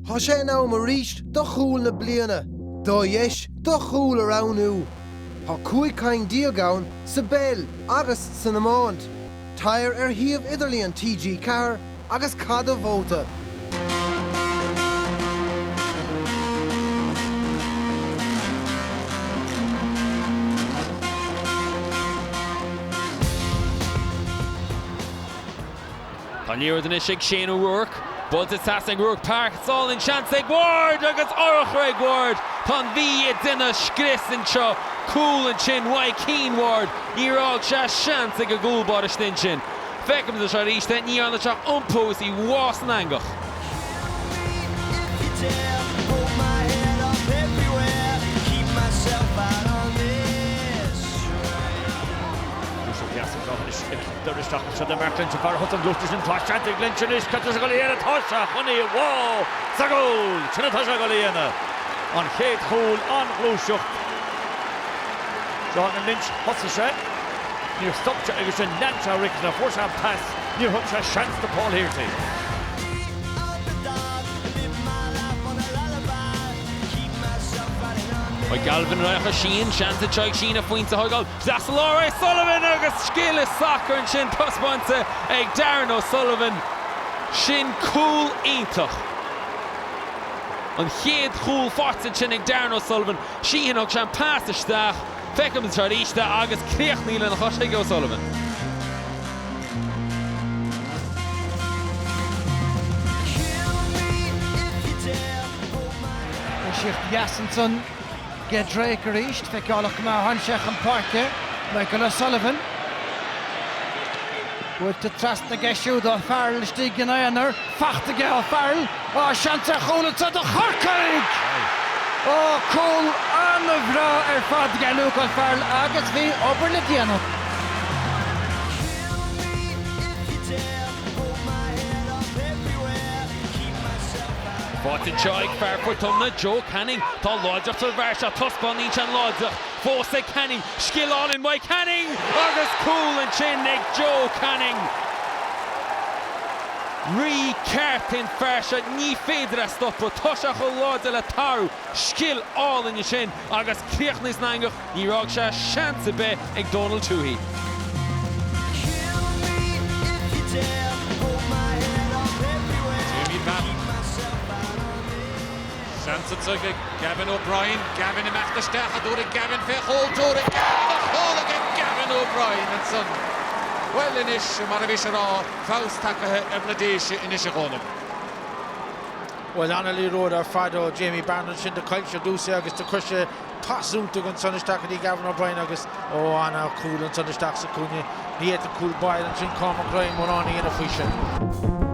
Tá sé in am arís do chúl na bliana, do dheis do chúl a roghnú. Tá 15 ceann ann sa bpeil agus san iomáint. Téir ar shuíomh idirlíon TG4 agus caith do vóta. Tá an liathróid anois ag Shane O'Rourke. Buailte trasna ag O'Rourke pas álainn seans ag Ward agus urchar ag Ward. Tá an Mhí ag déanamh scrios anseo. Cúl ansin uaidh Cian Ward. Níor fhág sé seans ag an gcúl báire istigh ansin. Feicimid anseo arís é. Ní dhearna sé ach iompú is í bhás san eangach. Dul isteach anseo do Mark Lynch, an fear a thosaigh an ghluaiseacht sin. Tá seans ag Lynch anois, cad tá sé ag dul a dhéanamh? Tá sé chun í a bhá sa gcúl! Sin atá sé ag dul a dhéanamh. An chéad chúl, an ghluaiseacht. Jonathan Lynch, thosaigh sé, níor stop sé agus sin lean sé Ricketts, nuair a fuair sé an pas, níor thug sé seans do Paul Hegarty. Galvin ar aghaidh chuig Sheehan, seans anseo ag Sheehan a phointe a thógáil. Isteach sa lár é Sullivan agus scil i sacar ansin taispeánta ag Darran O'Sullivan. Sin cúl iontach. An chéad chúl faighte ansin ag Darran O'Sullivan. Sheehan thug sé an pas isteach. Feicimid anseo arís é agus críochnaithe lena chois ag O'Sullivan. Tosaíocht dheas ansan. Aige Drake arís, feiceálach go maith a tháinig sé chun páirce, Michael O'Sullivan. Buailte trasna aige siúd O'Farrell istigh ina aonar, fachta aige O'Farrell, á seans ar chúl anseo do Chorcaigh! Ó, cúl an-bhreá ar fad aige Luke O'Farrell agus bhí obair le déanamh. Faighte anseo ag fear Phort Omna, Joe Canning. Tá láidreacht sa bhfear seo, taispeánann sé an láidreacht fós ag Canning. Scil álainn uaidh Canning agus cúl ansin ag Joe Canning. Rí ceart é an fear seo, ní féidir é a stopadh, tá sé chomh láidir le tarbh. Scil álainn ansin agus críochnaithe san eangach. Níor fhág sé seans ar bith ag Donal Tuohy. Jamie Barron. Seans anseo ag Gavin O'Brien. Gavin imeacht isteach an dtabharfaidh Gavin fé chúl. Tabharfaidh Gavin a chúl aige Gavin O'Brien ansan. Bhuel anois, mar a bhís a rá, feabhas tagaithe ar na Déise anois a Dhónaill. Bhuel, ana-liathróid ar fad ó Jamie Barron ansin. Do chaill sé ar dtús é agus do chuir sé Pas iontach ansan isteach go dtí Gavin O'Brien agus ó ana chúl ansan isteach sa chúinne. Ní fhéadfadh cúl báire ansin Cormac Ryan mórán a dhéanamh faoi sin.